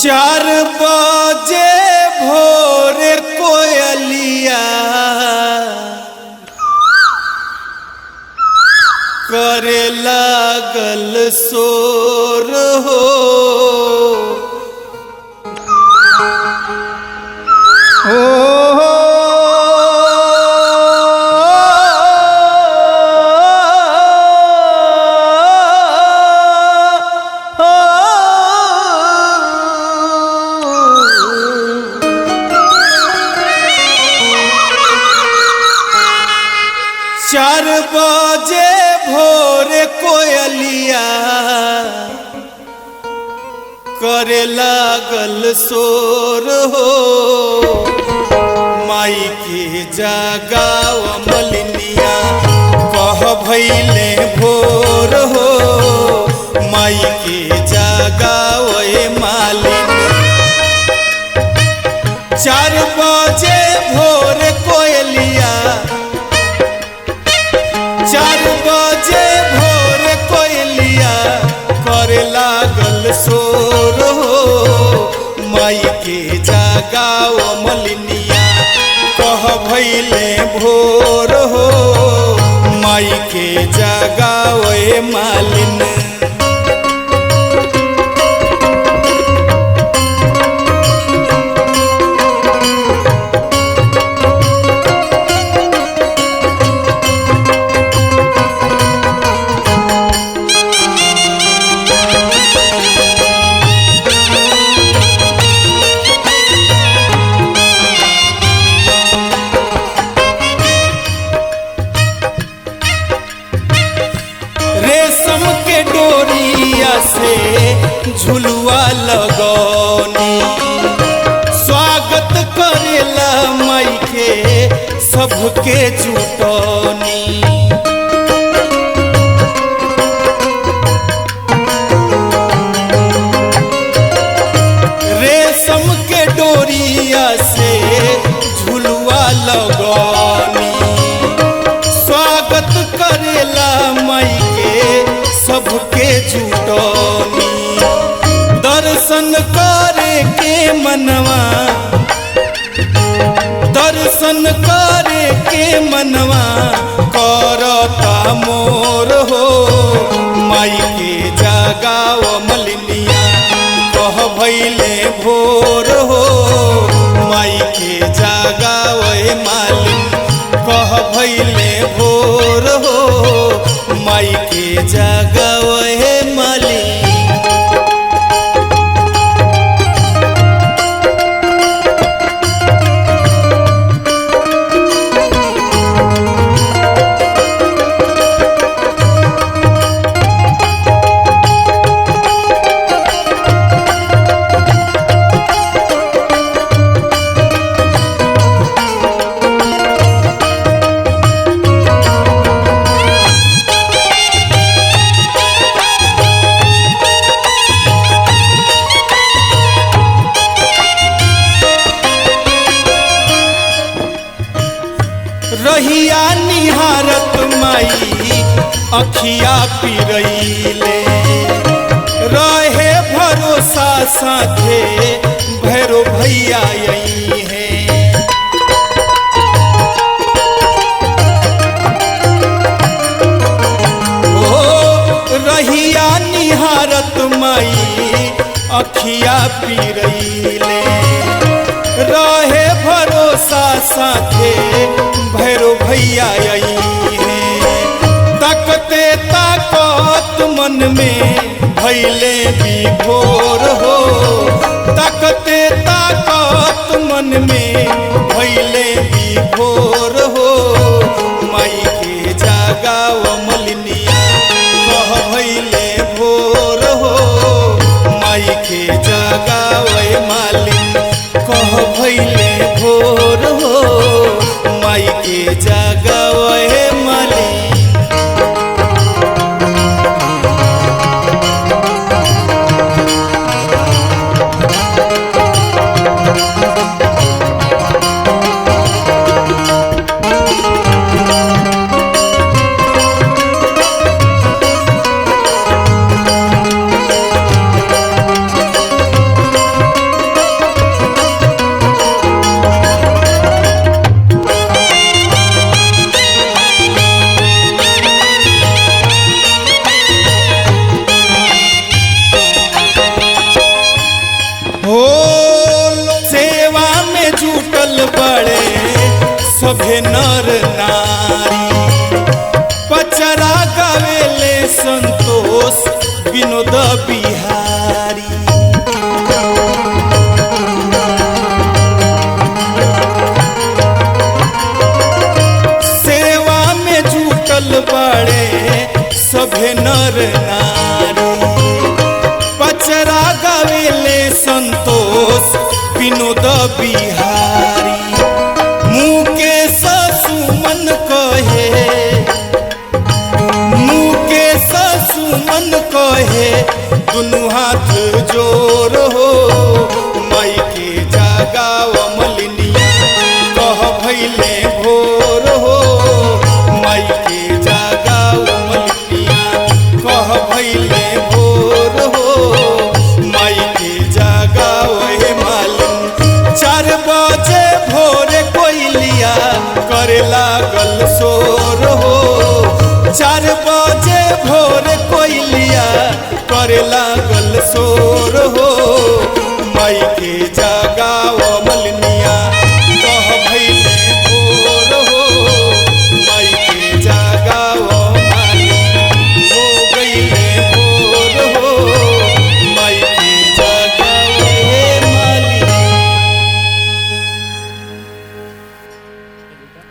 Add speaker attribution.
Speaker 1: 4 बजे भोर कोयलिया करे लागल शोर हो।
Speaker 2: ओ
Speaker 1: 4 बजे भोर कोयलिया करे लागल शोर हो। माई के जगाव मलिनिया कह भैले भोर हो। माई के जगाव ए मालिन। 4 बजे भोर कोयलिया, 4 बजे भोर कोयलिया करे लागल शोर हो। माई के जगाओ मलिनिया कह भैले भोर हो। माई के जगाओ ए मालिन। रेशम के डोरिया से झुलुआ लगौनी, स्वागत करेला माई के सबके जुटौनी। रेशम के डोरिया से झुलुआ लगौनी, स्वागत करेला माई के सबके जुटौनी। दर्शन करे के मनवा, दर्शन करे के मनवा करता मोर हो। माई के जगाओ मलिनिया कह भैले भोर हो। माई के जगाओ ए मालिन कह भैले भोर हो। माई के जगाओ ए मालिन। रहिया निहारत माई अखिया पिरैले, रहे भरोसा साथे भैरो भैया आई है। ओ रहिया निहारत माई अखिया पिरैले, रहे भरोसा साथे भैरो भैया आई है। तकते ताकत मन में भैले विभोर हो। तकते ताकत मन में भैले विभोर हो। माई के जगाओ मलिनिया कह भैले भोर हो। माई के जगाओ ए मालिन कह भैले भोर हो। माई के जगाओ ए मालिन। सभे नर नारी। पचरा गावेले संतोष विनोद बिहारी। सेवा में जुटल बड़े सभे नर नारी। पचरा गावेले संतोष विनोद बिहारी। मुकेश सुमन कहे, मुकेश सुमन कहे दुनू हाथ जोर हो। माई के जगाव मलिनिया कह भैले भोर हो। माई के जगाव मलिनिया कह भैले भोर हो। माई के जगाव हे मालिन। 4 बजे भोरे कोइलिया करे लागल शोर हो। 4 बजे भोरे कोइलिया करे लागल शोर हो।